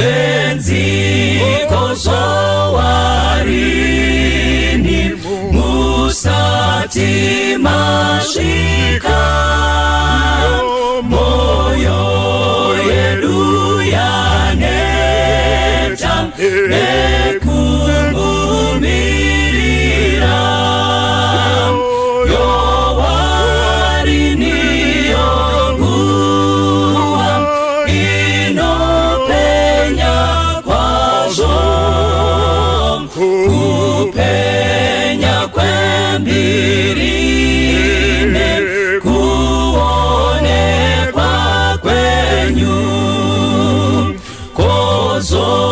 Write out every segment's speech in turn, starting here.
Tenzi kozowarini musati masvika, moyo yedu yaneta nekumumirira. Yowarini yonguva inopenya kwazvo, kupenya kwembiri nekuonekwa kwenyu. Kozowarini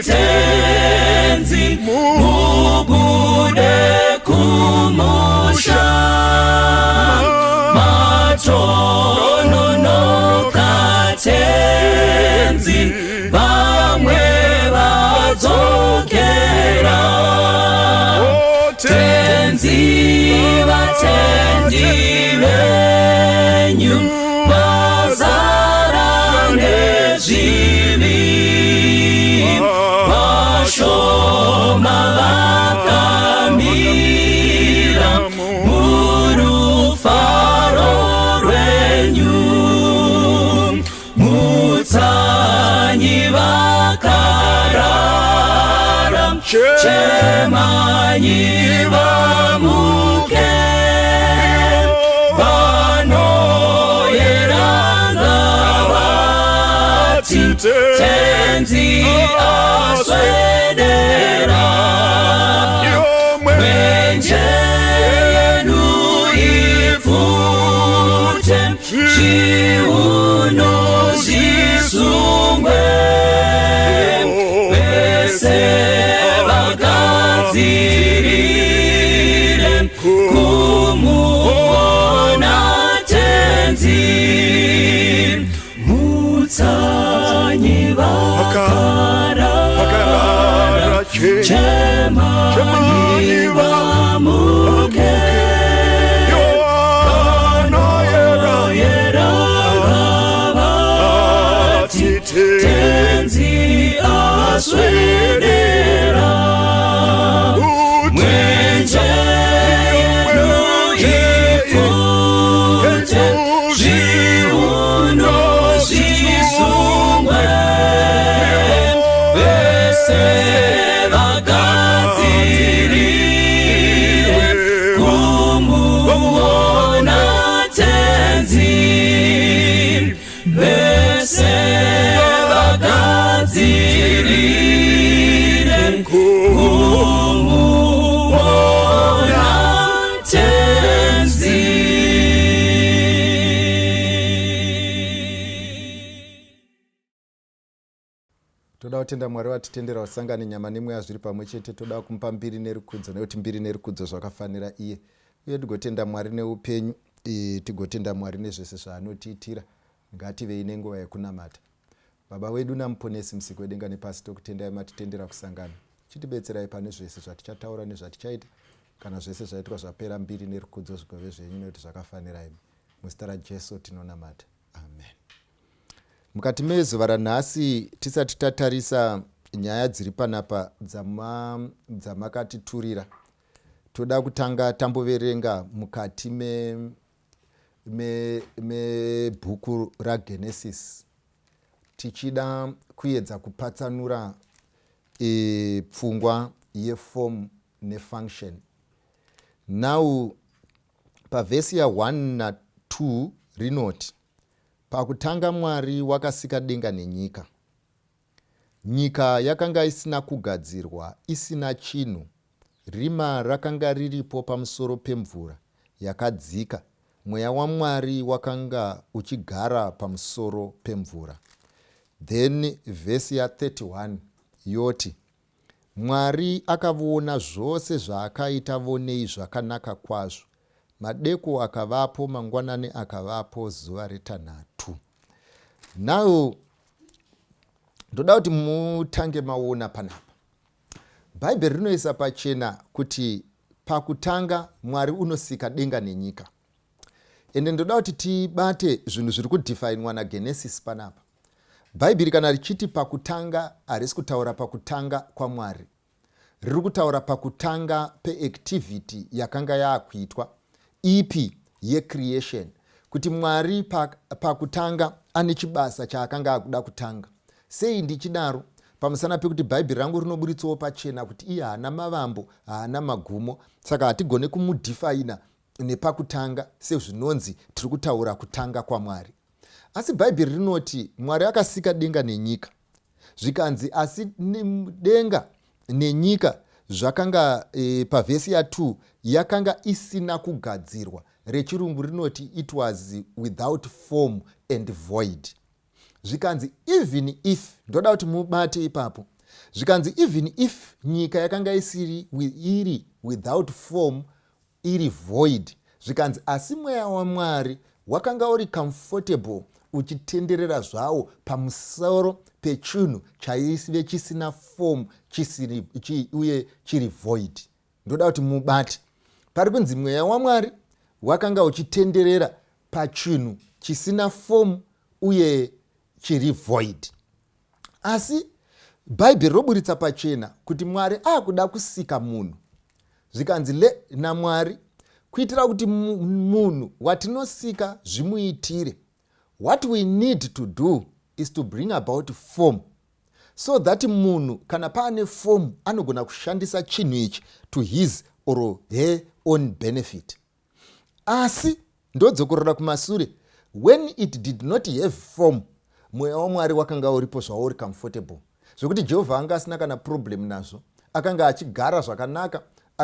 Tenzi mubude kumusha, matononoka Tenzi, vamwe vadzokera. Tenzi, vatendi venyu vazara nezvivi, vashoma vakamira murufaro rwenyu. Mutsanyi vakarara, chemanyi vamuke, vanoyeranga vati Tenzi aswedera. Mwenje yenu ipfute, zviuno zvisungwe, vese vagadzirire kumuona Tenzi. Mutsanyi vakarara, chemanyi vamuke, vanoyeranga vati Tenzi aswedera. Mwenje yedu ipfute, zviuno zvisungwe, vese vagadzirire kumuona Tenzi, vese vagadzirire kumuona Tenzi. Toda kutenda Mwari watitendera kusangane nyama nemweya zviri pamwe chete. Toda kumupa mbiri nerukudzo, nekuti mbiri nerukudzo zvakafanira iye. Uye tigotenda Mwari neupenyu, tigotenda Mwari nezvese zvaanotiitira. Ngativei nenguva yekunamata. Baba wedu naMuponesi, Musiki wedenga nepasi, tokutendai matitendera kusangana. Chitibetserai pane zvese zvatichataura nezvatichaita. Kana zvese zvaitwa zvapera, mbiri nerukudzo zvigove zvenyu, nekuti zvakafanira imi. Muzita raJesu tinonamata, amen. Mukati mezuva ranhasi, tisati tatarisa nyaya dziri panapa dzamakatiturira, toda kutanga tamboverenga mukati mebhuku raGenesis, tichida kuedza kupatsanura pfungwa yeform nefunction. Now pavhesi ya1 na2 rinoti, "Pakutanga Mwari wakasika denga nenyika. Nyika yakanga isina kugadzirwa, isina chinhu. Rima rakanga riripo pamusoro pemvura yakadzika. Mweya waMwari wakanga uchigara pamusoro pemvura." Then vhesi ya31 yoti, "Mwari akavona zvose zvaakaita, vonei zvakanaka kwazvo. Madeko akavapo, mangwanani akavapo, zuva retanhatu." Now ndoda kuti mutange maona panapa, Bhaibheri rinoisa pachena kuti pakutanga Mwari unosika denga nenyika. Ende ndoda kuti tibate zvinhu zviri kudhifainwa naGenesis panapa. Bhaibheri kana richiti pakutanga, harisi kutaura pakutanga kwaMwari. Riri kutaura pakutanga peactivity yakanga yaakuitwa ipi yecreation, kuti Mwari pakutanga ane chibasa chaakanga akuda kutanga. Sei ndichidaro? Pamusana pekuti Bhaibheri rangu rinoburitsawo pachena kuti iye haana mavambo, haana magumo, saka hatigone kumudhifaina nepakutanga sezvinonzi tiri kutaura kutanga kwaMwari. Asi Bhaibheri rinoti Mwari akasika denga nenyika, zvikanzi asi denga nenyika zvakanga pavhesi ya2 yakanga isina kugadzirwa. Rechirungu rinoti it was without form and void. Zvikanzi even if, ndoda kuti mubate ipapo, zvikanzi even if nyika yakanga isiri, iri without form, iri void, zvikanzi asi mweya waMwari wakanga uri comfortable uchitenderera zvawo pamusoro pechinhu chaive chisina form, chisiri uye chiri void. Ndoda kuti mubate pari kunzi mweya waMwari wakanga uchitenderera pachinhu chisina form uye chiri void. Asi Bhaibheri roburitsa pachena kuti Mwari akuda kusika munhu, zvikanzi le naMwari, kuitira kuti munhu watinosika zvimuitire, what we need to do is to bring about form, so that munhu kana paane form anogona kushandisa chinhu ichi to his or her own benefit. Asi ndodzokorora kumasure, when it did not have form, mweya waMwari wakanga uripo zvauri comfortable, zvekuti Jehovha anga asina kana problem nazvo. Akanga achigara zvakanaka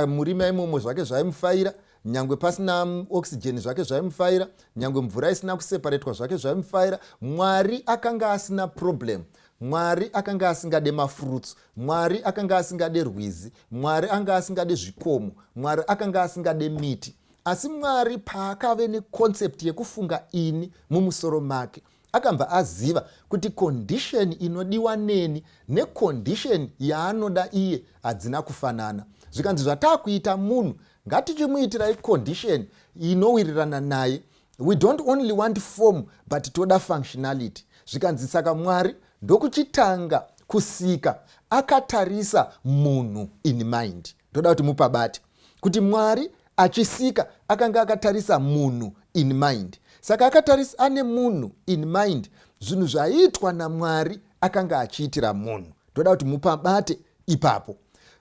murima imomo, zvake zvaimufaira. Nyangwe pasina oxygen, zvake zvaimufaira. Nyangwe mvura isina kuseparetwa, zvake zvaimufaira. Mwari akanga asina problem. Mwari akanga asingade mafruits, Mwari akanga asingade rwizi, Mwari anga asingade zvikomo, Mwari akanga asingade miti. Asi Mwari paakave neconcept yekufunga ini mumusoro make, akabva aziva kuti condition inodiwa neni necondition yaanoda iye hadzina kufanana. Zvikanzi zvataakuita munhu, ngatichimuitirai condition inowirirana naye. We don't only want form, but toda functionality. Zvikanzi saka Mwari ndokuchitanga kusika akatarisa munhu in mind. Ndoda kuti mupabate kuti Mwari achisika akanga akatarisa munhu in mind. Saka akatarisa ane munhu in mind, zvinhu zvaiitwa naMwari akanga achiitira munhu. Ndoda kuti mupabate ipapo.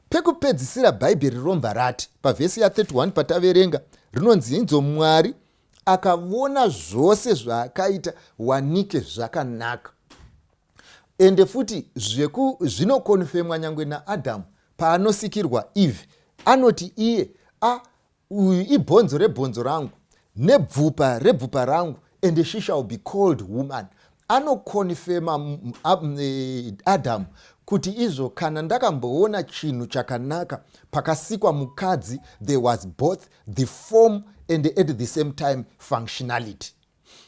Pekupedzisira, Bhaibheri rinobva rati pavhesi ya31 pataverenga, rinonzi inzo Mwari akavona zvose zvaakaita, wanike zvakanaka. Ende futi zvinokonfemwa nyangwe naAdhamu paanosikirwa Eve, anoti iye, "A, uyu ibhonzo rebhonzo rangu nebvupa rebvupa rangu, and she shall be called woman." Anokonfema Adamu kuti izvo kana ndakamboona chinhu chakanaka pakasikwa mukadzi, there was both the form and at the same time functionality.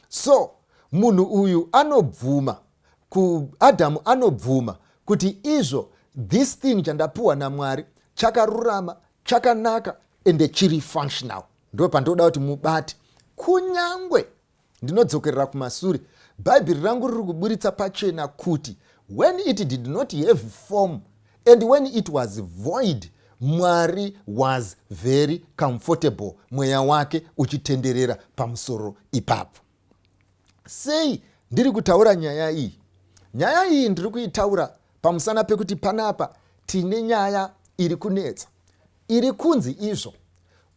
So munhu uyu anobvuma, kuAdhamu anobvuma kuti izvo this thing chandapiwa naMwari chakarurama, chakanaka, ende chiri functional. Ndo pandoda kuti mubate. Kunyangwe ndinodzokerera kumasure, Bhaibheri rangu riri kuburitsa pachena kuti when it did not have form and when it was void, Mwari was very comfortable, mweya wake uchitenderera pamusoro ipapo. Sei ndiri kutaura nyaya iyi? Nyaya iyi ndiri kuitaura pamusana pekuti panapa tine nyaya iri kunetsa, iri kunzi izvo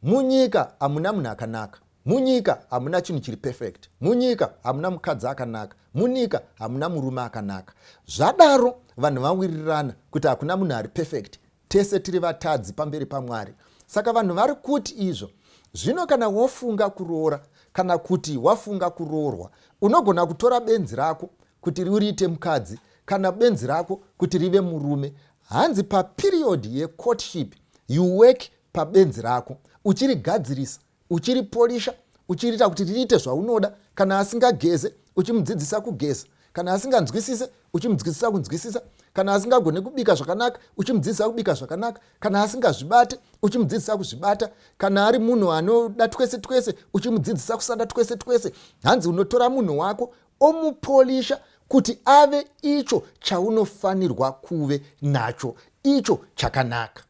munyika hamuna munhu akanaka, munyika hamuna chinhu chiri perfect, munyika hamuna mukadzi akanaka, munyika hamuna murume akanaka. Zvadaro vanhu vawirirana kuti hakuna munhu ari perfect, tese tiri vatadzi pamberi paMwari. Saka vanhu vari kuti izvo zvino kana wofunga kuroora kana kuti wafunga kuroorwa, unogona kutora benzi rako kuti uriite mukadzi kana benzi rako kuti rive murume. Hanzi paperiod yecourtship you work pabenzi rako, uchirigadzirisa, uchiripolisha, uchiriita kuti riite zvaunoda. Kana asingageze, uchimudzidzisa kugeza. Kana asinganzwisise, uchimudzidzisa kunzwisisa. Kana asingagone kubika zvakanaka, uchimudzidzisa kubika zvakanaka. Kana asingazvibate, uchimudzidzisa kuzvibata. Kana ari munhu anoda twese twese, uchimudzidzisa kusada twese twese. Hanzi unotora munhu wako omupolisha. Kuti ave icho chaunofanirwa kuve nacho, icho chakanaka.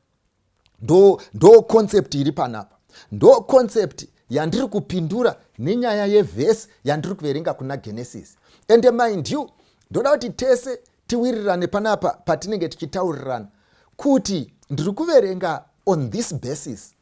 Ndo concept iri panapa, ndo concept yandiri kupindura nenyaya yevhesi yandiri kuverenga kuna Genesis. And mind you, ndoda kuti tese tiwirirane panapa patinenge tichitaurirana kuti ndiri kuverenga on this basis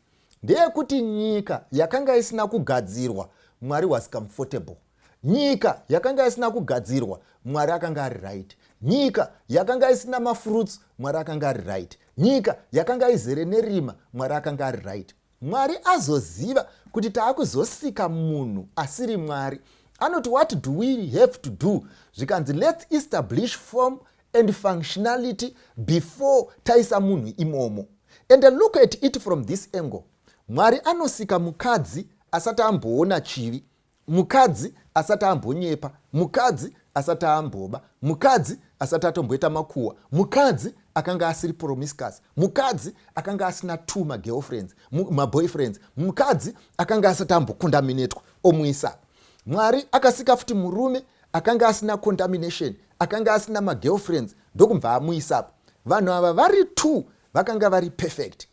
ndeyekuti nyika yakanga isina kugadzirwa, Mwari was comfortable. Nyika yakanga isina kugadzirwa, Mwari akanga ari right. Nyika yakanga isina mafruits, Mwari akanga ari right. Nyika yakanga izere nerima, Mwari akanga ari right. Mwari azoziva kuti taakuzosika munhu asiri Mwari, anoti, "What do we have to do?" Zvikanzi, "Let's establish form and functionality before taisa munhu imomo." And look at it from this angle: Mwari anosika mukadzi asati amboona chivi, mukadzi asati ambonyepa, mukadzi asati amboba, mukadzi asati atomboita makuhwa, mukadzi akanga asiri promiscuous, mukadzi akanga asina two magirlfriends, maboyfriends, mukadzi akanga asati ambocontaminatwa, omuisa. Mwari akasika futi murume akanga asina contamination, akanga asina magirlfriends, ndokubva amuisapo. Vanhu ava vari two vakanga vari perfect,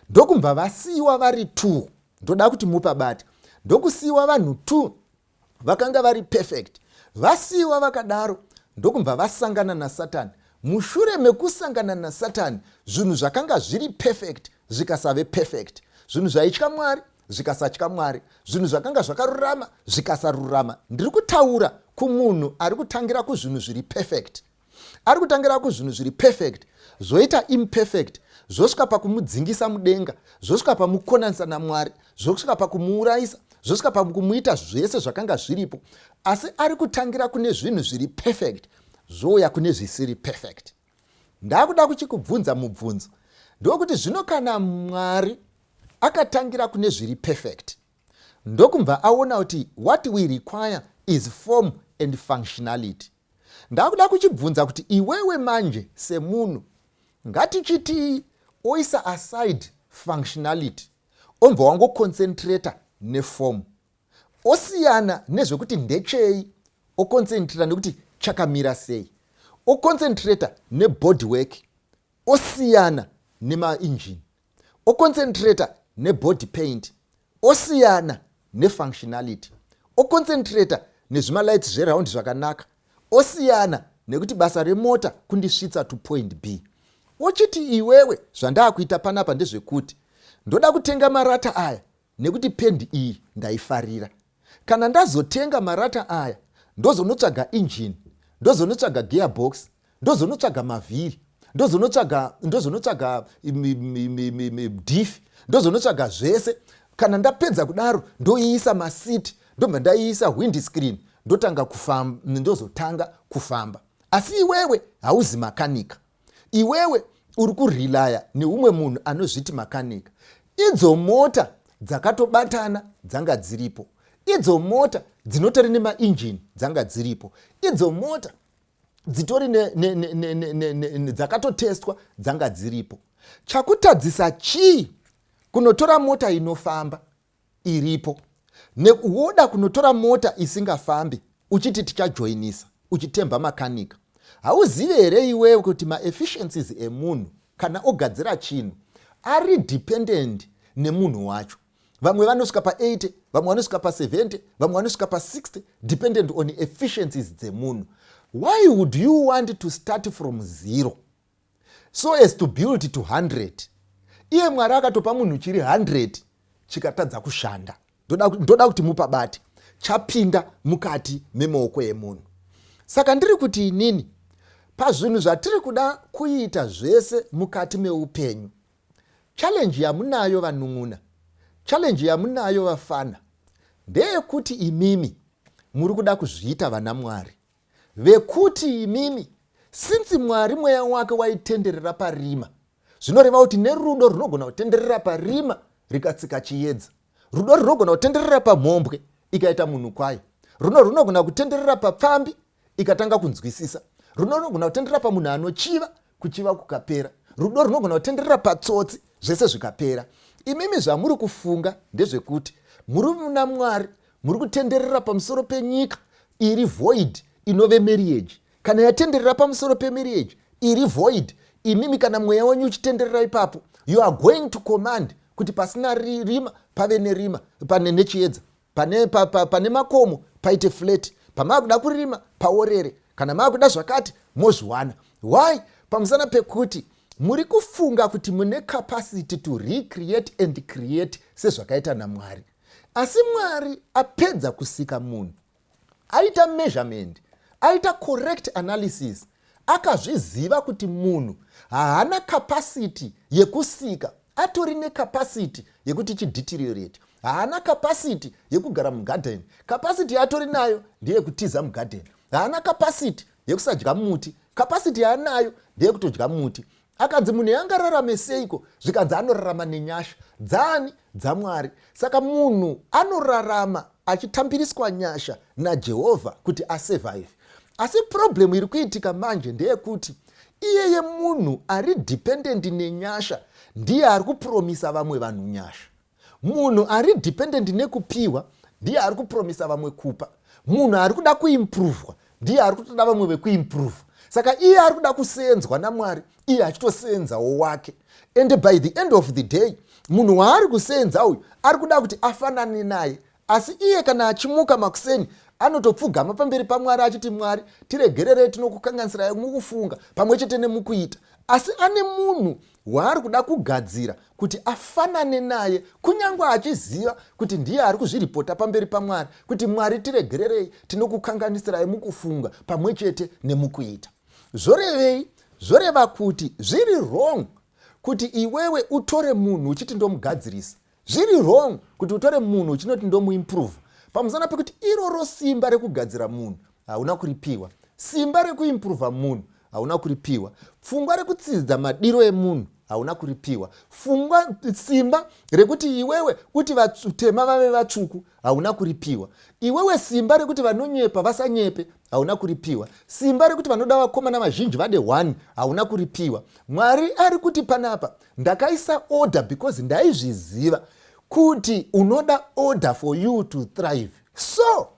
ndokubva vasiyiwa vari two. Ndoda kuti mupabate. Ndokusiyiwa vanhu two vakanga vari perfect, vasiyiwa vakadaro, ndokubva vasangana naSatani. Mushure mekusangana naSatani, zvinhu zvakanga zviri perfect zvikasave perfect, zvinhu zvaitya Mwari zvikasatya Mwari, zvinhu zvakanga zvakarurama zvikasarurama. Ndiri kutaura kumunhu ari kutangira kuzvinhu zviri perfect, ari kutangira kuzvinhu zviri perfect, zvoita imperfect, zvosvika pakumudzingisa mudenga, zvosvika pamukonanisa naMwari, zvosvika pakumuurayisa, zvosvika pakumuita zvese zvakanga zviripo. Asi ari kutangira kune zvinhu zviri perfect, zvouya kune zvisiri perfect. Ndakuda kuchikubvunza mubvunzo, ndokuti zvino kana Mwari akatangira kune zviri perfect, ndokubva aona kuti what we require is form and functionality, ndakuda kuchibvunza kuti iwewe manje semunhu, ngatichitii oisa aside functionality, obva wangoconcentrata neform, osiyana nezvekuti ndechei, oconcentrata nekuti chakamira sei, oconcentrata nebody work, osiyana nemainjini, oconcentrata nebody paint, osiyana nefunctionality, oconcentrata nezvimalights zveraundi zvakanaka, osiyana nekuti basa remota kundisvitsa to point B, ochiti iwewe, zvandaakuita panapa ndezvekuti ndoda kutenga marata aya nekuti pendi iyi ndaifarira. Kana ndazotenga marata aya, ndozonotsvaga injini, ndozonotsvaga gearbox, ndozonotsvaga mavhiri, ndozonotsvaga diff, ndozonotsvaga zvese. Kana ndapedza kudaro, ndoiisa maseats, ndobva ndaiisa windscreen, ndotanga kufamba, ndozotanga kufamba. Asi iwewe hauzi makanika. Iwewe uri kurelaya neumwe munhu anozviti makanika. Idzo mota dzakatobatana dzanga dziripo, idzo mota dzinotori nemainjini dzanga dziripo, idzo mota dzitori dzakatotestwa dzanga dziripo. Chakutadzisa chii kunotora mota inofamba iripo, woda kunotora mota isingafambi, uchiti tichajoinisa, uchitemba makanika? Hauzivi here iwewe kuti maefficiencies emunhu kana ogadzira chinhu ari dependent nemunhu wacho? Vamwe vanosvika pa80, vamwe vanosvika pa70, vamwe vanosvika pa60, dependent on efficiencies dzemunhu. Why would you want to start from zero so as to build to 100, iye Mwari akatopa munhu chiri 100 chikatadza kushanda? Ndoda kuti mupabate. Chapinda mukati memaoko emunhu. Saka ndiri kuti inini, pazvinhu zvatiri kuda kuita zvese mukati meupenyu, challenge yamunayo vanun'una, challenge yamunayo vafana, ndeyekuti imimi muri kuda kuzviita vana Mwari, vekuti imimi, since Mwari mweya wake waitenderera parima, zvinoreva kuti nerudo runogona kutenderera parima rikatsika chiedza, rudo runogona kutenderera pamhombwe ikaita munhu kwayo, rudo runogona kutenderera papfambi ikatanga kunzwisisa, rudo runogona kutenderera pamunhu anochiva, kuchiva kukapera, rudo runogona kutenderera patsotsi, zvese zvikapera. Imimi zvamuri kufunga ndezvekuti muri muna Mwari, muri kutenderera pamusoro penyika iri void inove marriage. Kana yatenderera pamusoro pemarriage iri void, imimi kana mweya wenyu uchitenderera ipapo, you are going to command kuti pasina rima pave nerima, pane nechiedza, pane, pa, pa, pane makomo paite flat, pamaakuda kurima paorere, kana maakuda zvakati mozviwana. Why? Pamusana pekuti muri kufunga kuti mune capacity to recreate and create sezvakaita naMwari. Asi Mwari apedza kusika munhu, aita measurement, aita correct analysis, akazviziva kuti munhu haana capacity yekusika, atori necapacity yekuti chideteriorate. Haana capacity yekugara mugadheni, capacity yaatori nayo ndeyekutiza mugadheni. Haana capacity yekusadya muti, capacity yaanayo ndeyekutodya muti. Akanzi munhu yangararame seiko? Zvikanzi anorarama nenyasha dzani? DzaMwari. Saka munhu anorarama achitambiriswa nyasha naJehovha kuti asurvive. Asi problem iri kuitika manje ndeyekuti iyeye munhu ari dependent nenyasha ndiye ari kupromisa vamwe vanhu nyasha. Munhu ari dependent nekupiwa ndiye ari kupromisa vamwe kupa. Munhu ari kuda kuimprovwa ndiye ari kutoda vamwe vekuimprova. Saka iye ari kuda kuseenzwa naMwari, iye achitoseenzawo wake. And by the end of the day, munhu waari kuseenza uyu ari kuda kuti afanane naye, asi iye kana achimuka makuseni anotopfugama pamberi paMwari achiti, "Mwari, tiregererei, tinokukanganisirai mukufunga pamwe chete nemukuita." Asi ane munhu waari kuda kugadzira kuti afanane naye, kunyange achiziva kuti ndiye ari kuzviripota pamberi paMwari kuti, "Mwari, tiregererei, tinokukanganisirai mukufunga pamwe chete nemukuita." Zvorevei? Zvoreva kuti zviri wrong kuti iwewe utore munhu uchiti ndomugadzirisa. Zviri wrong kuti utore munhu uchinoti ndomuimprove, pamusana pekuti iroro simba rekugadzira munhu hauna kuripiwa, simba rekuimprova munhu hauna kuripiwa, pfungwa rekutsidza madiro emunhu hauna kuripiwa, pfungwa, simba rekuti iwewe kuti vatema vave vatsvuku hauna kuripiwa, iwewe simba rekuti vanonyepa vasanyepe hauna kuripiwa, simba rekuti vanoda vakomana vazhinji vade one hauna kuripiwa. Mwari ari kuti panapa ndakaisa order because ndaizviziva kuti unoda order for you to thrive. So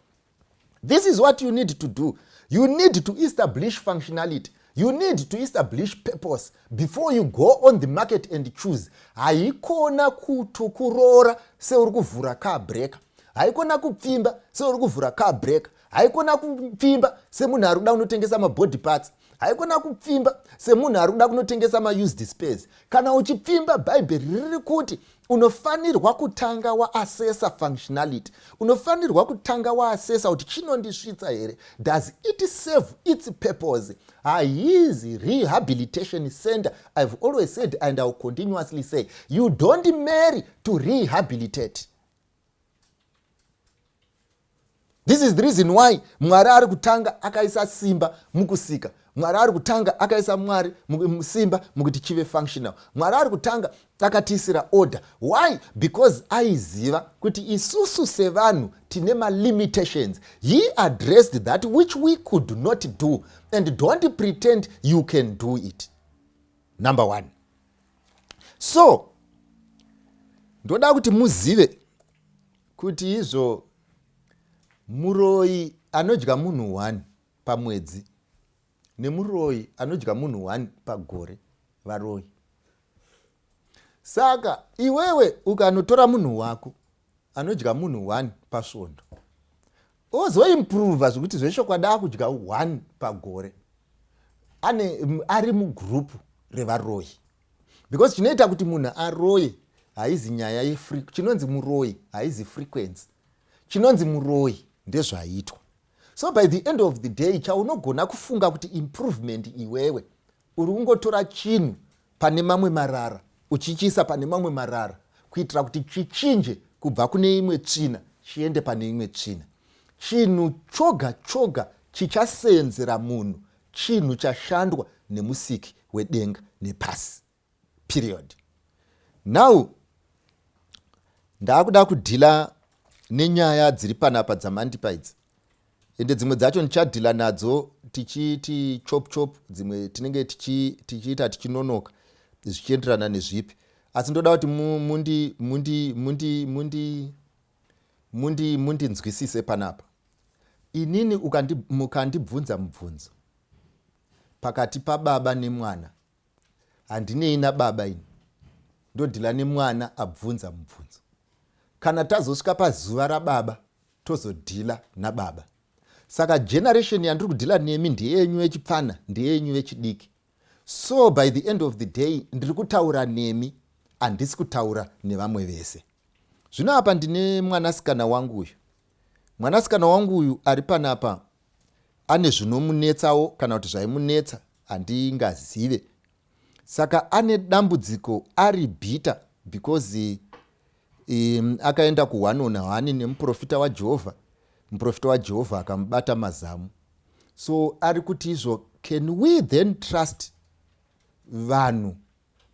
this is what you need to do. You need to establish functionality, you need to establish purpose before you go on the market and choose. Haikona kuroora seuri kuvhura car breaker, haikona kupfimba seuri kuvhura car breaker, haikona kupfimba semunhu ari kuda kunotengesa mabody parts, haikona kupfimba semunhu ari kuda kunotengesa maused spares. Kana uchipfimba, Bhaibheri riri kuti unofanirwa kutanga waassessa functionality, unofanirwa kutanga waassessa kuti chinondisvitsa here, does it serve its purpose? Haizi rehabilitation center. I've always said and I'll continuously say, you don't marry to rehabilitate. This is the reason why Mwari ari kutanga akaisa simba mukusika. Mwari ari kutanga akaisa Mwari simba mukuti chive functional. Mwari ari kutanga akatiisira order. Why? Because aiziva kuti isusu sevanhu tine malimitations. He addressed that which we could not do, and don't pretend you can do it. Number one. So ndoda kuti muzive kuti izvo muroyi anodya munhu 1 pamwedzi nemuroyi anodya munhu 1 pagore varoyi. Saka iwewe ukanotora munhu wako anodya munhu 1 pasvondo, ozoimprova zvekuti zvechokwadi akudya 1 pagore, ane ari mugurupu revaroyi, because chinoita kuti munhu aroye haizi nyaya yefree. Chinonzi muroyi haizi frequency, chinonzi muroyi ndezvaitwa. So by the end of the day, chaunogona kufunga kuti improvement, iwewe uri kungotora chinhu pane mamwe marara uchichiisa pane mamwe marara kuitira kuti chichinje kubva kune imwe tsvina chiende pane imwe tsvina. Chinhu choga choga chichasenzera munhu chinhu chashandwa nemusiki wedenga nepasi, period. Now ndaakuda kudhila nenyaya dziri panapa dzamandipa idzi, ende dzimwe dzacho ndichadhila nadzo tichiti chop chop, dzimwe tinenge tichiita tichinonoka zvichienderana nezvipi. Asi ndoda kuti mundi mundi mundi mundi mundi mundinzwisise panapa. Inini mukandibvunza mubvunzo. Pakati pababa nemwana handinei nababa, ini ndodeala nemwana abvunza mubvunzo. Kana tazosvika pazuva rababa, tozodeala nababa. Saka generation yandiri kudeala nemi ndeyenyu vechipfana, ndeyenyu vechidiki. So by the end of the day ndiri kutaura nemi, handisi kutaura nevamwe vese. Zvino apa ndine mwanasikana wangu uyu. Mwanasikana wangu uyu ari panapa ane zvinomunetsawo, kana kuti zvaimunetsa, handingazive. Saka ane dambudziko, ari bitter because akaenda ku1 on 1 nemuprofita waJehovha. Muprofita waJehovha akamubata mazamu. So ari kuti izvo, can we then trust vanhu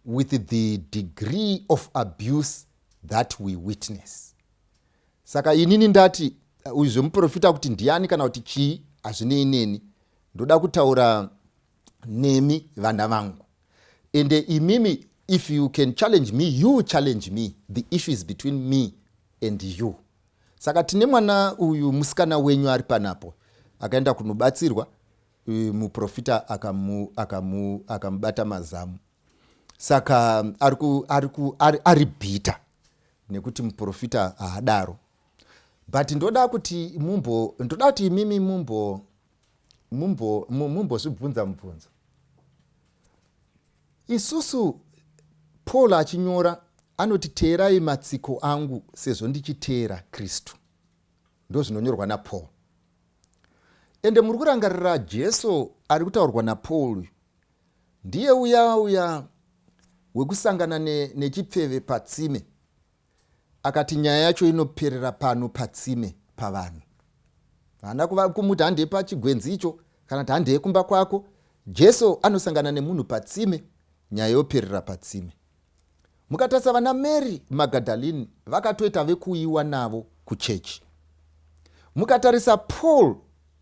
with the degree of abuse that we witness? Saka inini ndati uyu zvemuprofita kuti ndiani kana kuti chii hazvinei neni. Ndoda kutaura nemi vana vangu. Ende imimi, if you can challenge me, you challenge me. The issue is between me and you. Saka tine mwana uyu, musikana wenyu ari panapo, akaenda kunobatsirwa, muprofita akamubata akamu, akamu mazamu. Saka ari bitter nekuti muprofita haadaro. But ndoda kuti mumbo ndoda kuti imimi mumbozvibvunza mubvunzo. Isusu, Paul achinyora anoti, "Teerai matsiko angu sezvo ndichiteera Kristu." Ndo zvinonyorwa naPaul. Ende muri kurangarira Jesu ari kutaurwa naPaul ndiye uya uya wekusangana nechipfeve patsime, akati nyaya yacho inoperera pano patsime pavanhu. Haana kumuti handei pachigwenzi icho kana kuti handei kumba kwako. Jesu anosangana nemunhu patsime, nyaya yoperera patsime. Mukatarisa vana Mary Magadalini, vakatoita vekuuyiwa navo kuchechi. Mukatarisa Paul,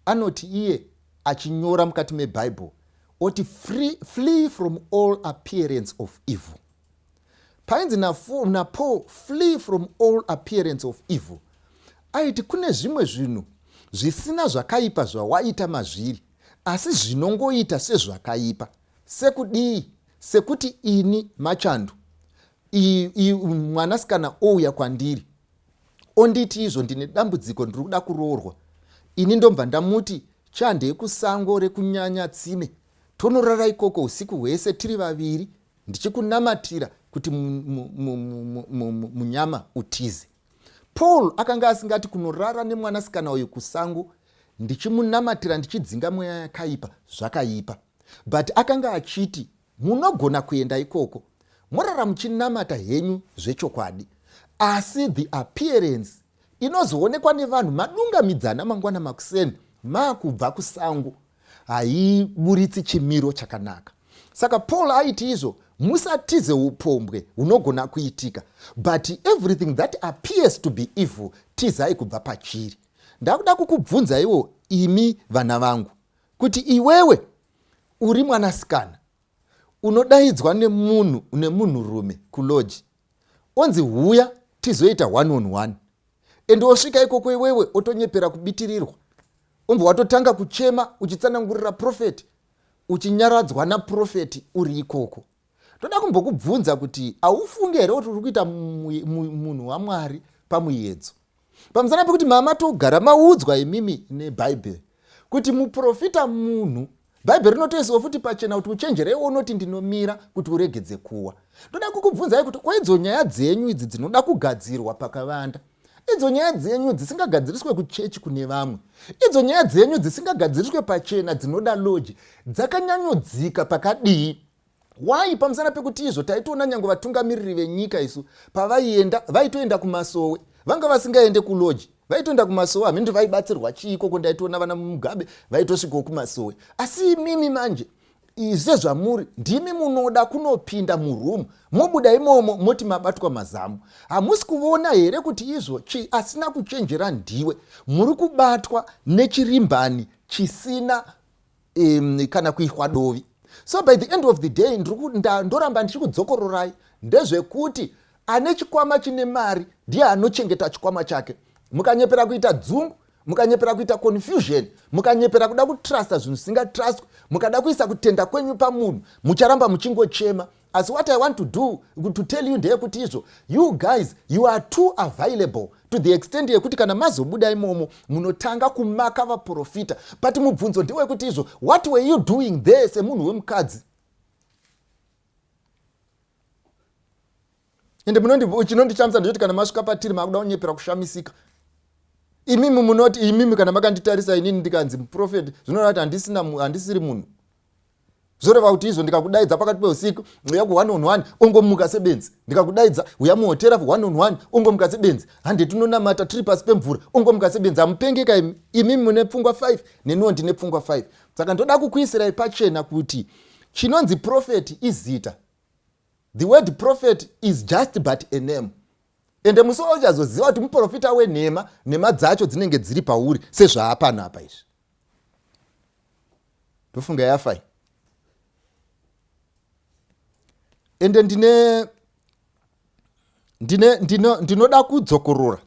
anoti iye achinyora mukati mebhaibheri oti, "Flee from all appearance of evil." Painzi naPaul, "Flee from all appearance of evil," aiti kune zvimwe zvinhu zvisina zvakaipa zvawaita mazviri, asi zvinongoita sezvakaipa. Sekudii? Sekuti ini Machando, mwanasikana ouya kwandiri onditi izvo, "Ndine dambudziko, ndiri kuda kuroorwa." Ini ndomubva ndamuti, "Chandei kusango rekunyanya tsime, tonorara ikoko usiku hwese tiri vaviri, ndichikunamatira kuti munyama utize." Paul akanga asingati kunorara nemwanasikana uyu kusango ndichimunamatira, ndichidzinga mweya yakaipa, zvakaipa. But akanga achiti munogona kuenda ikoko morara muchinamata henyu zvechokwadi, asi the appearance inozoonekwa nevanhu madungamidzana mangwana makuseni maakubva kusango haiburitsi chimiro chakanaka. Saka Paul aiti izvo, musatize upombwe hunogona kuitika, but everything that appears to be evil, tizai kubva pachiri. Ndakuda kukubvunzaiwo imi vana vangu kuti iwewe uri mwanasikana unodaidzwa nemunhu, nemunhurume kulodge, onzi huya tizoita one on one, ende osvika ikoko iwewe otonyepera kubitirirwa, umbva watotanga kuchema uchitsanangurira profeti, uchinyaradzwa naprofeti uri ikoko. Toda kumbokubvunza kuti haufungi here kuti uri kuita munhu waMwari pamuedzo, pamusana pekuti mama togara maudzwa imimi nebhaibheri kuti muprofita munhu? Bhaibheri rinotoisiwa futi pachena kuti uchenjereiwo, unoti ndinomira kuti uregedze kuwa. Ndoda kukubvunzai kuti kwaidzo nyaya dzenyu idzi dzinoda kugadzirwa pakavanda, idzo nyaya dzenyu dzisingagadziriswe kuchechi kune vamwe, idzo nyaya dzenyu dzisingagadziriswe pachena, dzinoda lodge, dzakanyanyodzika pakadii? Wai? Pamusana pekuti izvo taitoona nyange vatungamiriri venyika isu pavaienda, vaitoenda kumasowe. Vanga vasingaende kulodge, vaitoenda kumasowe. Hamindi vaibatsirwa chii ikoko? Ndaitoona vana Mugabe vaitosvikawo kumasowe. Asi imimi manje, sezvamuri, ndimi munoda kunopinda muroom, mobuda imomo moti mabatwa mazamu. Hamusi kuona here kuti izvo asina kuchenjera ndiwe muri kubatwa nechirimbani chisina kana kuiswa dovi? So by the end of the day ndoramba ndichikudzokororai ndezvekuti ane chikwama chine mari ndiye anochengeta chikwama chake. Mukanyepera kuita dzungu, mukanyepera kuita confusion, mukanyepera kuda kutrusta zvinhu zvisingatrustwe, mukada kuisa kutenda kwenyu pamunhu, mucharamba muchingochema. Asi what I want to do to tell you ndeyekuti izvo, you guys, you are too available to the extent yekuti kana mazobuda imomo munotanga kumaka vaprofita. But mubvunzo ndewekuti izvo, what were you doing there semunhu wemukadzi? Ende chinondishamisa ndechoti kana masvika patiri makuda kunyepera kushamisika. Imimi munoti imimi kana makanditarisa inini ndikanzi muprofeti, zvinoreva kuti handisiri munhu. Zvoreva kuti izvo ndikakudaidza pakati peusiku, uya ku one on one, ongomuka sebenzi. Ndikakudaidza uya muhotera for one on one, ongomuka sebenzi. Hande tinonamata tiri pasi pemvura, ongomuka sebenzi. Hamupengeka imi. Imimi mune pfungwa 5, neniwo ndine pfungwa 5. Saka ndoda kukuisirai pachena kuti chinonzi prophet izita. The word prophet is just but a name. Ende musi wauchazoziva kuti muprofita wenhema, nhema dzacho dzinenge dziri pauri sezvaapanapa izvi. Ndofunga yafai. Ende ndinoda kudzokorora.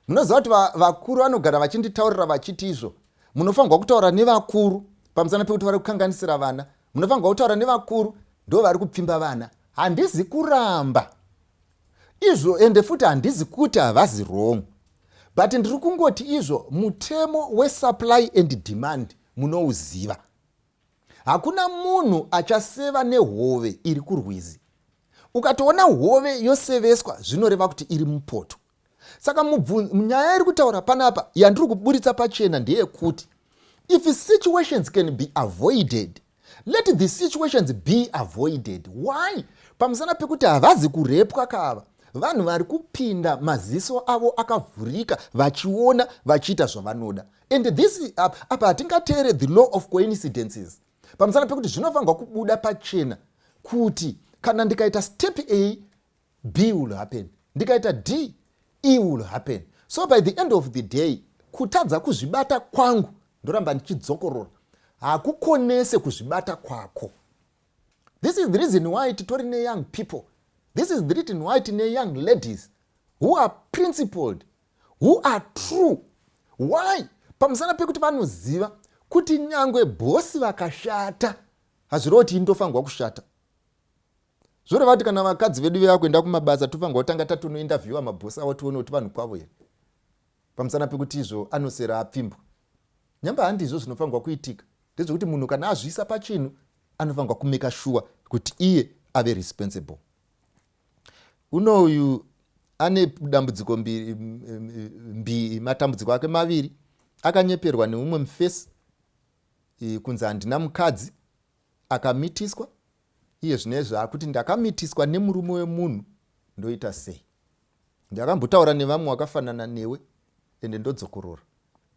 Munoziva kuti vakuru vanogara vachinditaurira vachiti izvo, munofanirwa kutaura nevakuru pamusana pekuti vari kukanganisira vana. Munofanirwa kutaura nevakuru, ndo vari kupfimba vana. Handizi kuramba izvo, ende futi handizi kuti havazi wrong, but ndiri kungoti izvo mutemo wesupply and demand munouziva. Hakuna munhu achaseva nehove iri kurwizi. Ukatoona hove yoseveswa zvinoreva kuti iri mupoto. Saka nyaya iri kutaura panapa yandiri kuburitsa pachena ndeyekuti if situations can be avoided, let the situations be avoided. Why? Pamusana pekuti havazi kurepwa kava. Vanhu vari kupinda maziso avo akavhurika vachiona vachiita zvavanoda. And this apa hatingateere the law of coincidences. Pamusana pekuti zvinofanirwa kubuda pachena kuti kana ndikaita step A, B will happen. Ndikaita D, E will happen. So by the end of the day, kutadza kuzvibata kwangu, ndoramba ndichidzokorora, hakukonese kuzvibata kwako. This is the reason why titori neyoung people. This is the reason why tine young ladies who are principled, who are true. Why? Pamusana pekuti vanoziva kuti nyangwe bhosi vakashata, hazvireva kuti indofanirwa kushata. Zvoreva kuti kana vakadzi vedu veva kuenda kumabasa, tofanirwa kutanga tatonointerviewa mabhosi avo tione kuti vanhu kwavo here. Pamusana pekuti izvo anosera apfimbwa. Nyamba handizvo zvinofanirwa kuitika. Ndezvekuti munhu kana azviisa pachinhu anofanirwa kumeka sure kuti iye ave responsible. Unoyu ane dambudziko mbiri, matambudziko ake maviri. Akanyeperwa neumwe mufesi kunzi handina mukadzi, akamitiswa. Iye zvinezvi akuti ndakamitiswa nemurume wemunhu, ndoita sei? Ndakambotaura nevamwe wakafanana newe, ende ndodzokorora.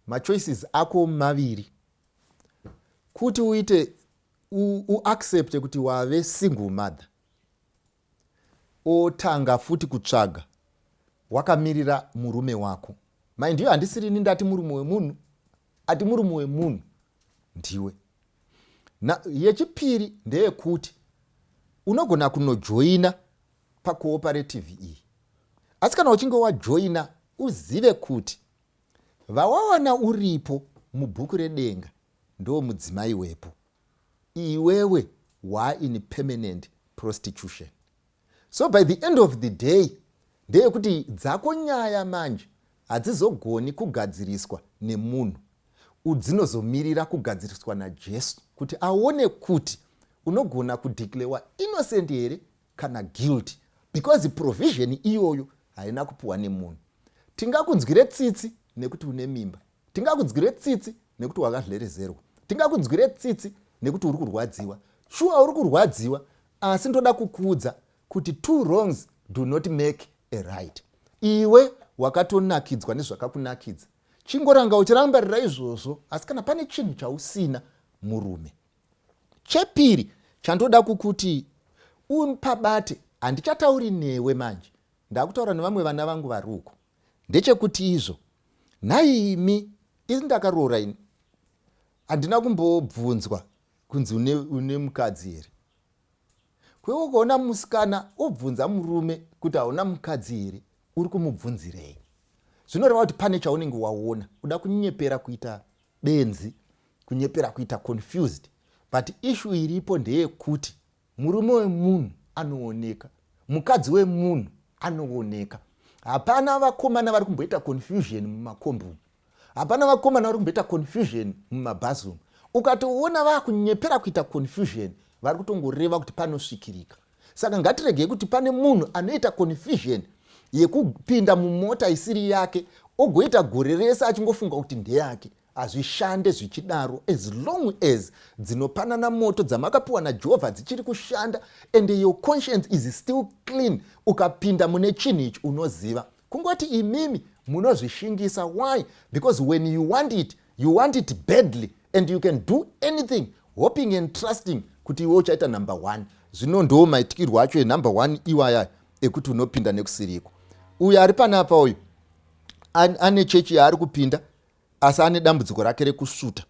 Machoices ako maviri. Kuti uite uaccepte kuti wave single mother, otanga futi kutsvaga wakamirira murume wako. Mind you, handisirini ndati murume wemunhu, ati murume wemunhu ndiwe. Na yechipiri ndeyekuti unogona kunojoina pacooperative iyi, asi kana uchinge wajoina uzive kuti vawawana uripo mubhuku redenga ndo mudzimai wepo. Iwewe waa in permanent prostitution. So by the end of the day ndeyekuti dzako nyaya manje hadzizogoni kugadziriswa nemunhu, dzinozomirira kugadziriswa naJesu kuti aone kuti unogona kudeclarewa innocent here kana guilty, because provision iyoyo haina kupuwa nemunhu. Tingakunzwire tsitsi nekuti une mimba, tingakunzwire tsitsi nekuti wakadlerezerwa, tingakunzwire tsitsi nekuti uri kurwadziwa. Shuwa uri kurwadziwa, asi ndoda kukuudza kuti two wrongs do not make a right. Iwe wakatonakidzwa nezvakakunakidza, chingoranga uchirambarira izvozvo. Asi kana pane chinhu chausina, murume. Chepiri chandoda kukuti upabate, handichatauri newe manje, ndakutaura nevamwe vana vangu vari uko, ndechekuti izvo nhaimi, isi ndakaroora ini, handina kumbobvunzwa kunzi une mukadzi here. Kwewe ukaona musikana obvunza murume kuti hauna mukadzi here, uri kumubvunzirei? Zvinoreva kuti pane chaunenge waona, uda kunyepera kuita benzi, kunyepera kuita confused, but issue iripo ndeyekuti murume wemunhu anooneka, mukadzi wemunhu anooneka. Hapana vakomana vari kumboita confusion mumakombi umu, hapana vakomana vari kumboita confusion mumabhazi umu. Ukatoona vakunyepera kuita confusion, vari kutongoreva kuti panosvikirika. Saka ngatiregei kuti pane munhu anoita confusion yekupinda mumota isiri yake, ogoita gore rese achingofunga kuti ndeyake. Hazvishande zvichidaro. As long as dzinopanana moto dzamakapiwa naJehovha dzichiri kushanda and your conscience is still clean, ukapinda mune chinhu ichi unoziva. Kungoti imimi munozvishingisa. Why? Because when you want it, you want it badly, and you can do anything hoping and trusting kuti iwe uchaita number one. Zvino ndo maitikirwo acho enumber one iwaya ekuti unopinda nekusiriko. Uyu ari panapa uyu ane chechi yaari kupinda, asi ane dambudziko rake rekusvuta.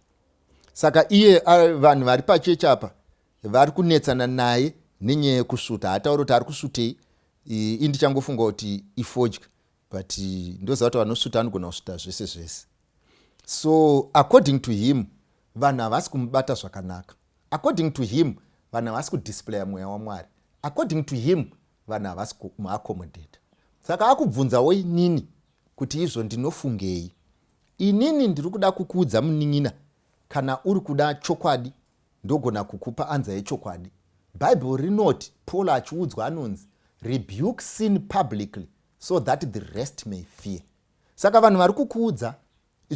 Saka iye, vanhu vari pachechi apa vari kunetsana naye nenyaya yekusvuta. Haatauri kuti ari kusvutei. Indichangofunga kuti ifodya, but ndoziva kuti vanosvuta anogona kusvuta zvese zvese. So according to him, vanhu havasi kumubata zvakanaka. According to him, vanhu havasi kudisplaya mweya waMwari. According to him, vanhu havasi kumuaccommodata. Saka akubvunzawo inini kuti izvo ndinofungei. Inini ndiri kuda kukuudza, munin'ina, kana uri kuda chokwadi, ndogona kukupa answer yechokwadi. Bhaibheri rinoti, Paul achiudzwa anonzi, "Rebuke sin publicly so that the rest may fear." Saka vanhu vari kukuudza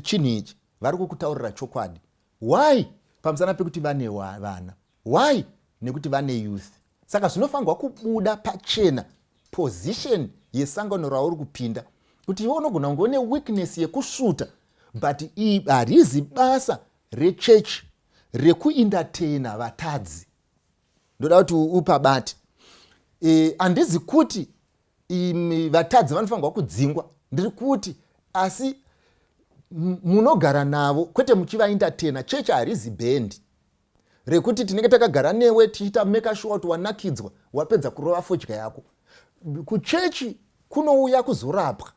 chinhu ichi vari kukutaurira chokwadi. Why? Pamusana pekuti vane vana. Why? Nekuti vane youth. Saka zvinofanirwa kubuda pachena position yesangano rauri kupinda, kuti iwe unogona kunge une weakness yekusvuta, but harizi basa rechechi rekuentertaina vatadzi. Ndoda kuti upabate. Handizi kuti vatadzi vanofanirwa kudzingwa. Ndiri kuti asi munogara navo, kwete muchivaentertaina. Chechi harizi bhendi rekuti tinenge takagara newe tichiita make sure kuti wanakidzwa wapedza kurova fodya yako. Kuchechi kunouya kuzorapwa.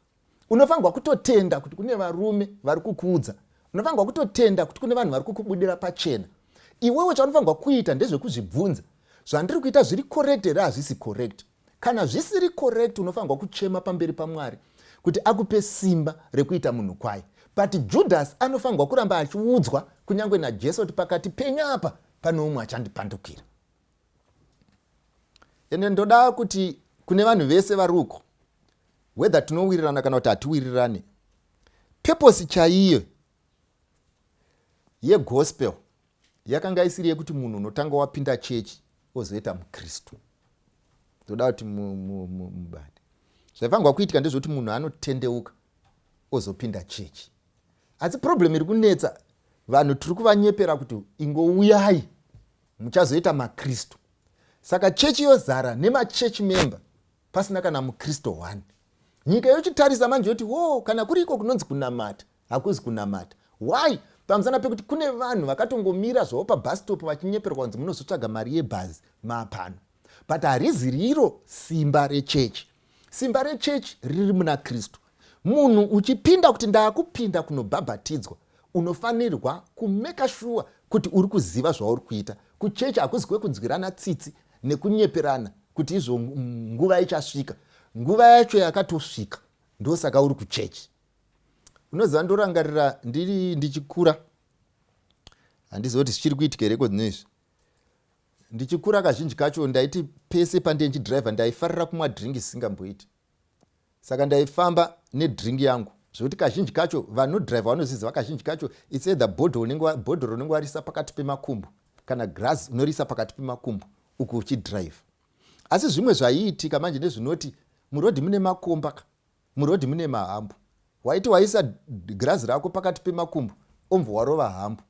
Unofanirwa kutotenda kuti kune varume vari kukuudza, unofanirwa kutotenda kuti kune vanhu vari kukubudira pachena. Iwewe chaunofanirwa kuita ndezvekuzvibvunza, zvandiri kuita zviri correct here, hazvisi correct? Kana zvisiri correct, unofanirwa kuchema pamberi paMwari kuti akupe simba rekuita munhu kwaye. But Judas anofanirwa kuramba achiudzwa kunyange naJesu kuti pakati penyu apa pane umwe achandipandukira. Ende ndoda kuti kune vanhu vese vari uko, whether tinowirirana kana kuti hatiwirirane, purpose chaiyo yegospel yakanga isiri yekuti munhu unotanga wapinda chechi ozoita mukristu. Ndoda kuti mubate. Zvaifanirwa kuitika ndezvekuti munhu anotendeuka ozopinda chechi. Asi problem iri kunetsa vanhu, tiri kuvanyepera kuti ingouyai muchazoita makristu. Saka chechi yozara nemachechi member pasina kana mukristu 1. Nyika yochitarisa manje yoti, wo, kana kuri iko kunonzi kunamata, hakuzi kunamata. Why? Pamusana pekuti kune vanhu vakatongomira zvavo pabus stop vachinyeperwa kunzi munozotsvaga mari yebhazi mapano. But harizi riro simba rechechi. Simba rechechi riri muna Kristu. Munhu uchipinda kuti ndaakupinda kunobhabhatidzwa, unofanirwa kumake sure kuti uri kuziva zvauri kuita. Kuchechi hakuzi kwekunzwirana tsitsi nekunyeperana kuti izvo nguva ichasvika. Nguva yacho yakatosvika, ndosaka uri kuchechi. Unoziva, ndorangarira ndiri ndichikura, handizivi kuti zvichiri kuitika here kodzinezvi. Ndichikura, kazhinji kacho ndaiti pese pandee ndichidhiraivha, ndaifarira kumwa drink zvisingamboiti. Saka ndaifamba nedrink yangu, zvekuti kazhinji kacho vanodhiraivha vanozviziva. Kazhinji kacho it's either bhodhoro unenge warisa pakati pemakumbo, kana grass unorisa pakati pemakumbo uku uchidhiraivha. Asi zvimwe zvaiitika manje ndezvinoti murodhi mune makomba, murodhi mune mahumps. Waiti waisa girazi rako pakati pemakumbo, ombva warova hump,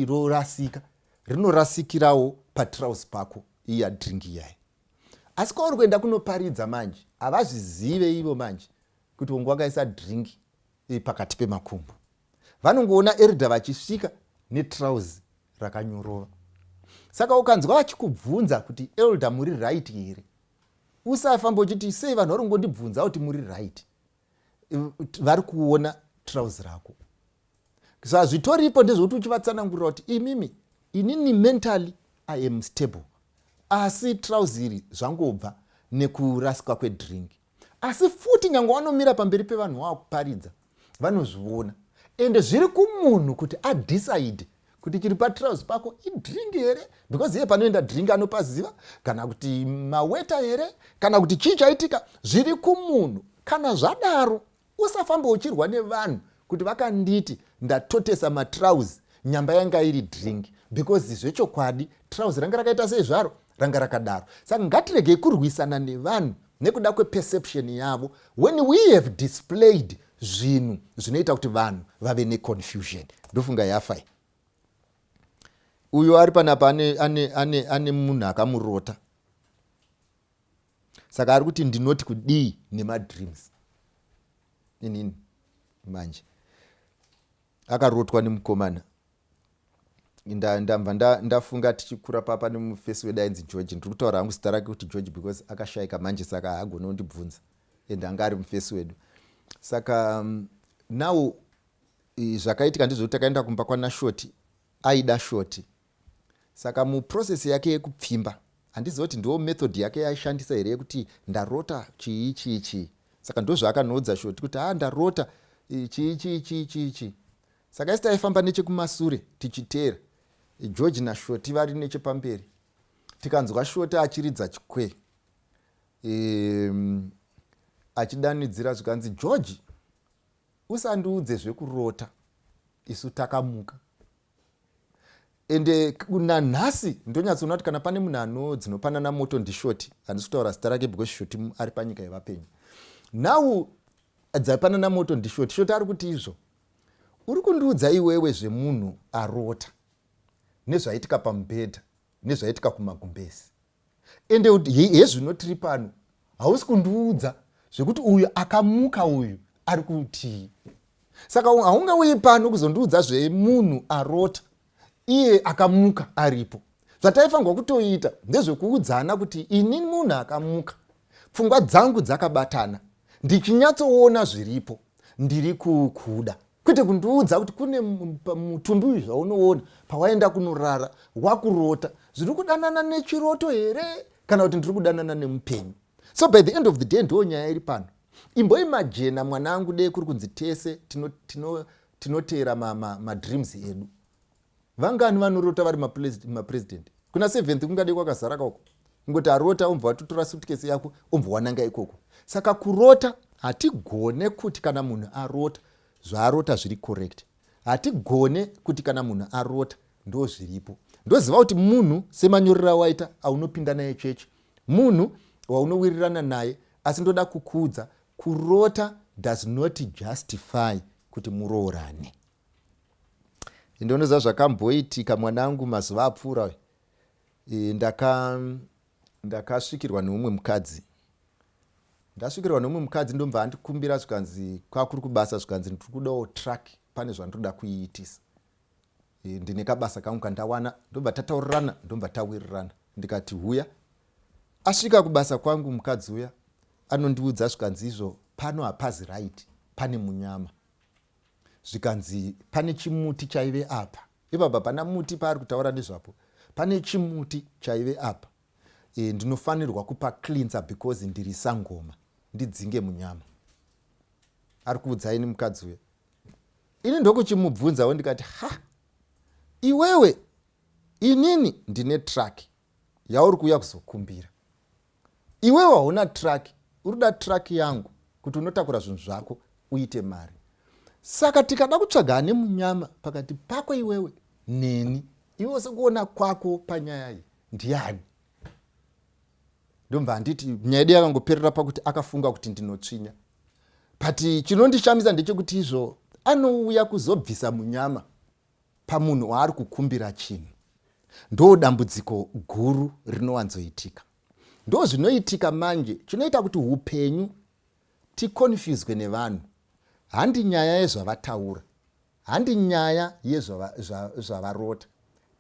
rorasika, rinorasikirawo patrausi pako iya drink iyai. Asi kwauri kuenda kunoparidza manje, havazvizive ivo manje kuti unge wakaisa drink pakati pemakumbo. Vanongoona elder vachisvika netrausi rakanyorova. Saka ukanzwa vachikubvunza kuti, "Elder, muri right here?" usafamba uchiti, "Sei vanhu vari kungondibvunza kuti muri right?" Vari kuona trauzi rako. Saka zvitoripo ndezvekuti uchivatsanangurira kuti imimi, inini mentally I am stable, asi trauzi iri zvangobva nekurasika kwedrink. Asi futi nyange wanomira pamberi pevanhu wakuparidza, vanozviona, ende zviri kumunhu kuti adecide kuti chiri patrauzi pako idrink here, because iye panoenda drink anopaziva, kana kuti maweta here, kana kuti chii chaitika. Zviri kumunhu. Kana zvadaro, usafamba uchirwa nevanhu kuti vakanditi ndatotesa matrauzi, nyamba yanga iri drink, because zvechokwadi trauzi ranga rakaita sei zvaro, ranga rakadaro. Saka ngatiregei kurwisana nevanhu nekuda kweperception yavo when we have displayed zvinhu zvinoita kuti vanhu vave neconfusion. Ndofunga yafai. Uyo ari panapa ane, ane, ane, ane munhu akamurota, saka ari kuti ndinoti kudii nemadreams inini manje? Akarotwa nemukomana. Ndambva ndafunga tichikura papa nemufesi wedu ainzi George. Ndiri kutaura hangu zita rake kuti George because akashayika manje, saka haagoni kundibvunza, and anga ari mufesi wedu. Saka now zvakaitika ndezvekuti takaenda kumba kwanashoti, aida shoti. Saka muprocess yake yekupfimba, handiziva kuti ndo method yake yaishandisa here yekuti ndarota chii chii chii. Saka ndo zvaakanoudza shoti kuti ha, ndarota chii chii chii chii chii. Saka isi taifamba nechekumasure tichiteera George nashoti vari nechepamberi. Tikanzwa shoti achiridza chikwe, achidanidzira, zvikanzi, "George, usandiudze zvekurota, isu takamuka." Ende nanhasi ndonyatsoona kuti kana pane munhu anodzinopana moto ndishoti. Handisi kutaura zita rake because shoti ari panyika yevapenyu now. Dzapanana moto ndishoti. Shoti ari kuti, "Izvo uri kundiudza iwewe zvemunhu arota nezvaitika pamubhedha nezvaitika kumagumbezi, ende hezvino tiri pano, hausi kundiudza zvekuti uyu akamuka uyu ari kutii. Saka haungauyi pano kuzondiudza zvemunhu arota iye akamuka aripo." Zvataifanirwa kutoita ndezvekuudzana kuti ini munhu akamuka, pfungwa dzangu dzakabatana, ndichinyatsoona zviripo, ndiri kukuda, kwete kundiudza kuti kune mutumbi uyu zvaunoona pawaenda kunorara wakurota. Zviri kudanana nechiroto here kana kuti ndiri kudanana nemupenyu? So by the end of the day, ndo nyaya iri pano. Imboimagina, mwanangu, dei kuri kunzi tese tinoteera madreams ma edu. Vangani vanorota vari mapresident? Kuna seventh kungadei kwakazara kauko. Kungoti arota, umbva watotora suitcase yako, umbva wananga ikoko. Saka kurota, hatigone kuti kana munhu arota, zvaarota zviri correct. Hatigone kuti kana munhu arota ndo zviripo. Ndoziva kuti munhu semanyorero awaita aunopinda naye chechi, munhu waunowirirana naye, asi ndoda kukuudza, kurota does not justify kuti muroorane. Ndinoziva zvakamboitika, mwanangu, mazuva apfuura. Ndakasvikirwa neumwe mukadzi. Ndasvikirwa neumwe mukadzi, ndomubva andikumbira, zvikanzi kwakuri kubasa, zvikanzi ndiri kudawo truck, pane zvandiroda kuiitisa, ndine kabasa kangu kandawana. Ndobva tataurirana, ndobva tawirirana, ndikati huya. Asvika kubasa kwangu mukadzi uya, anondiudza, zvikanzi izvo pano hapazi right, pane munyama. Zvikanzi pane chimuti chaive apa. Ipapa pana muti paari kutaura nezvapo, pane chimuti chaive apa, ndinofanirwa kupa cleanser because ndiri sangoma, ndidzinge munyama. Ari kuudzaini mukadzi uya. Ini ndokuchimubvunzawo, ndikati, "Ha, iwewe, inini ndine truck yauri kuuya kuzokumbira, iwewe hauna truck, uri kuda truck yangu kuti unotakura zvinhu zvako uite mari. Saka tikada kutsvaga ane munyama pakati pako iwewe neni, iwe sekuona kwako panyaya iyi ndiani?" Ndomva handiti nyaya yedu yakangoperera pakuti akafunga kuti ndinotsvinya. But chinondishamisa ndechekuti izvo anouya kuzobvisa munyama pamunhu waari kukumbira chinhu. Ndo dambudziko guru rinowanzoitika. Ndo zvinoitika manje chinoita kuti upenyu ticonfuswe nevanhu. Handi nyaya yezvavataura, handi nyaya yezvavarota,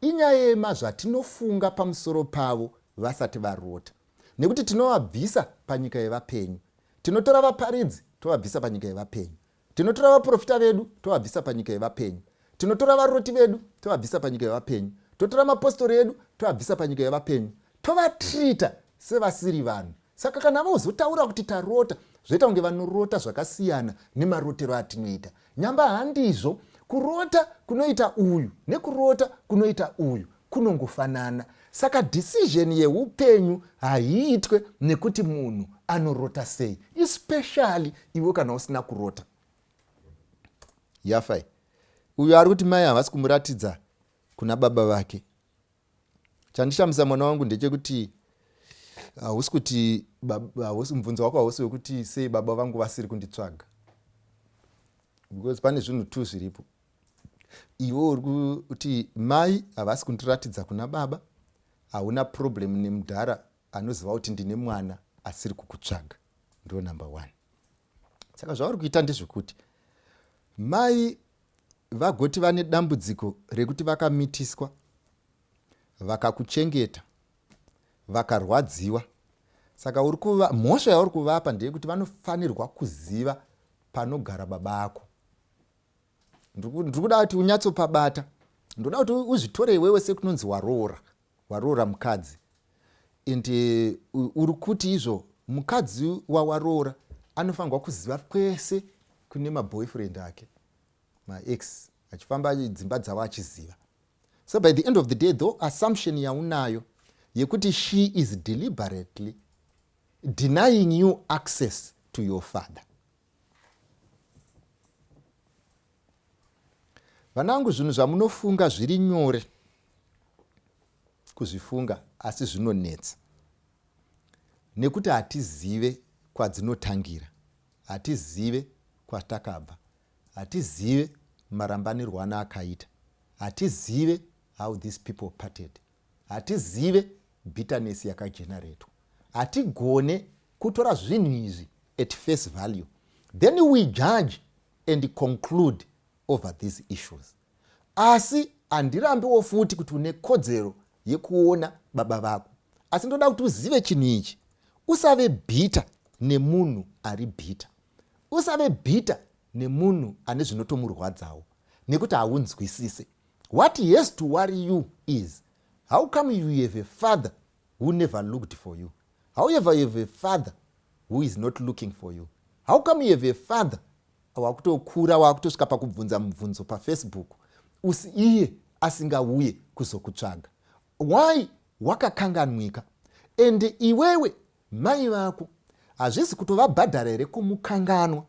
inyaya yemazvatinofunga pamusoro pavo vasati varota, nekuti tinovabvisa panyika yevapenyu. Tinotora vaparidzi tovabvisa panyika yevapenyu. Tinotora vaprofita vedu tovabvisa panyika yevapenyu. Tinotora varoti vedu tovabvisa panyika yevapenyu. Totora mapostori edu tovabvisa panyika yevapenyu. Tovatrita sevasiri vanhu. Saka kana vozotaura kuti tarota, zvoita kunge vanorota zvakasiyana nemarotero atinoita. Nyamba handizvo, kurota kunoita uyu nekurota kunoita uyu kunongofanana. Saka decision yeupenyu haiitwe nekuti munhu anorota sei, especially iwe kana usina kurota. Yafai uyu ari kuti mai havasi kumuratidza kuna baba vake. Chandishamisa mwana wangu ndechekuti hausi kuti hausi mubvunzo wako hausi wekuti sei baba vangu vasiri kunditsvaga, because pane zvinhu two zviripo. Iwe uri kuti mai havasi kundiratidza kuna baba, hauna problem nemudhara anoziva kuti ndine mwana asiri kukutsvaga, ndo number one. Saka zvauri kuita ndezvekuti mai vagoti vane dambudziko rekuti vakamitiswa, vakakuchengeta, vakarwadziwa. Saka uri kuva mhosva yauri kuvapa ndeyekuti vanofanirwa kuziva panogara baba ako. Ndiri kuda kuti unyatsopabata. Ndoda kuti uzvitore iwewe sekunonzi waroora, waroora mukadzi. And uri kuti izvo mukadzi wawaroora anofanirwa kuziva kwese kune maboyfriend ake, maex, achifamba dzimba dzavo achiziva. So by the end of the day, though assumption yaunayo yekuti she is deliberately denying you access to your father. Vanangu, zvinhu zvamunofunga zviri nyore kuzvifunga, asi zvinonetsa nekuti hatizive kwadzinotangira, hatizive kwatakabva, hatizive marambanirwo ana akaita, hatizive how these people parted, hatizive bitterness yakageneratwa. Hatigone kutora zvinhu izvi at face value, then we judge and conclude over these issues. Asi handirambiwo futi kuti une kodzero yekuona baba vako, asi ndoda kuti uzive chinhu ichi: usave bitter nemunhu ari bitter, usave bitter nemunhu ane zvinotomurwadzawo, nekuti haunzwisise. What he has to worry you is how come you have a father who never looked for you? However, you have a father who is not looking for you. How come you have a father wakutokura, wakutosvika pakubvunza mubvunzo paFacebook, usi iye asingauye kuzokutsvaga? Why wakakanganwika? And iwewe mai vako hazvisi kutovabhadhara here kumukanganwa?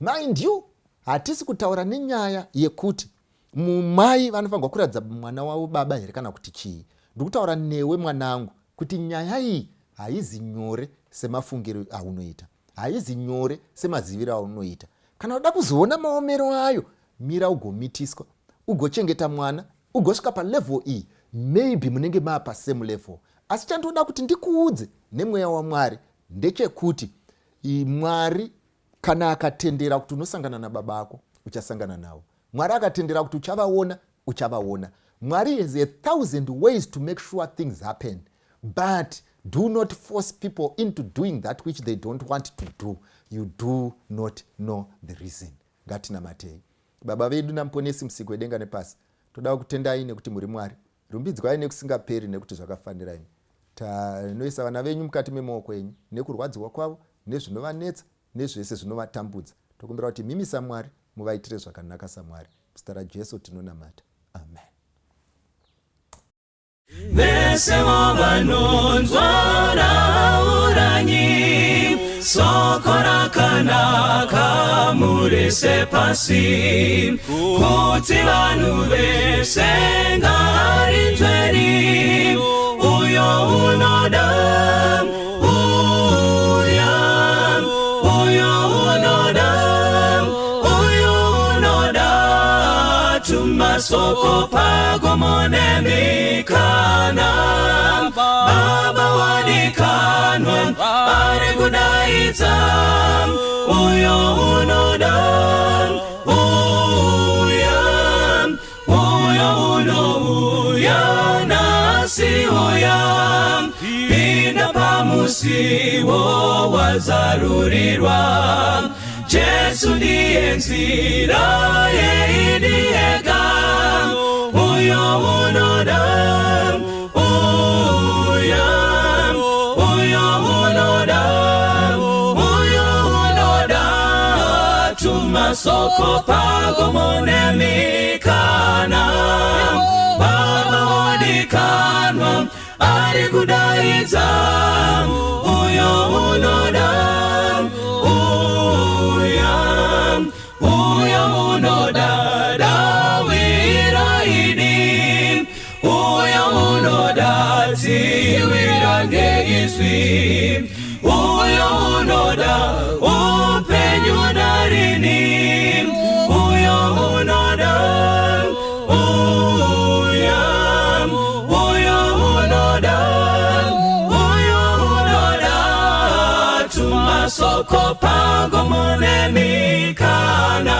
Mind you, hatisi kutaura nenyaya yekuti mumai vanofanirwa kuratidza mwana wavo baba here kana kuti chii. Ndikutaura newe mwanangu kuti nyaya iyi haizi nyore semafungiro aunoita, haizi nyore semaziviro aunoita. Kana uda kuzoona maomero ayo, mira ugomitiswa, ugochengeta mwana, ugosvika palevel iyi, maybe munenge maa pasame level. Asi chandoda kuti ndikuudze nemweya waMwari ndechekuti Mwari kana akatendera kuti unosangana nababa ako, uchasangana navo. Mwari akatendera kuti uchavaona, uchavaona. Mwari has a thousand ways to make sure things happen, but do not force people into doing that which they don't want to do. You do not know the reason. Ngatinamatei. Baba vedu naMuponesi, Musiki wedenga nepasi, toda kutendai nekuti muri Mwari. Rumbidzwai nekusingaperi nekuti zvakafanira imi. Tinoisa vana venyu mukati memaoko enyu, nekurwadziwa kwavo, nezvinovanetsa, nezvese zvinovatambudza. Tokumbira kuti mimi saMwari muvaitire zvakanaka saMwari. Muzita raJesu tinonamata, amen. Vese vanonzwa rauranyi soko rakanaka murise pasi, kuti vanhu vese ngarinzweri. Uyo unoda uya, uyo unoda, uyo unoda, tumasoko pagomo nemikana. Baba wadikanwa ari kudaidza, uyo unoda uya, uyo unouya nhasi, uya, pinda pamusiwo. wazarurirwa. Jesu ndiye nzira yeidi ega. Uyo unoda, uya, uyo unoda, uyo unoda. Tumasoko pago munemikana. Baba wodikanwa ari kudaidza. Uyo unoda, uya, uyo unoda, dawira ini. Uyo unoda, tsiwira ngeizwi. Uyo unoda upenyu narini. Uyo unoda, uya, uyo unoda, uyo unoda. Tumasoko pago munemikana.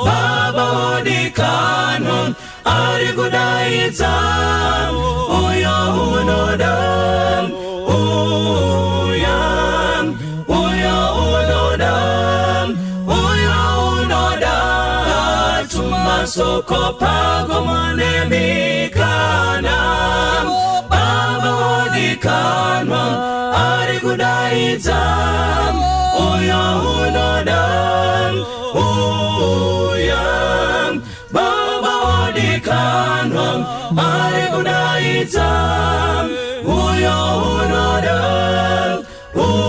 Baba wodikanwa ari kudaidza. Uyo unoda, uya, uyo unoda, uyo unoda. Tumasoko pago munemikana. Baba wodikanwa ari kudaidza. Uyo unoda, uya, Baba wodikanwa ari kudaidza. Uyo unoda, uya.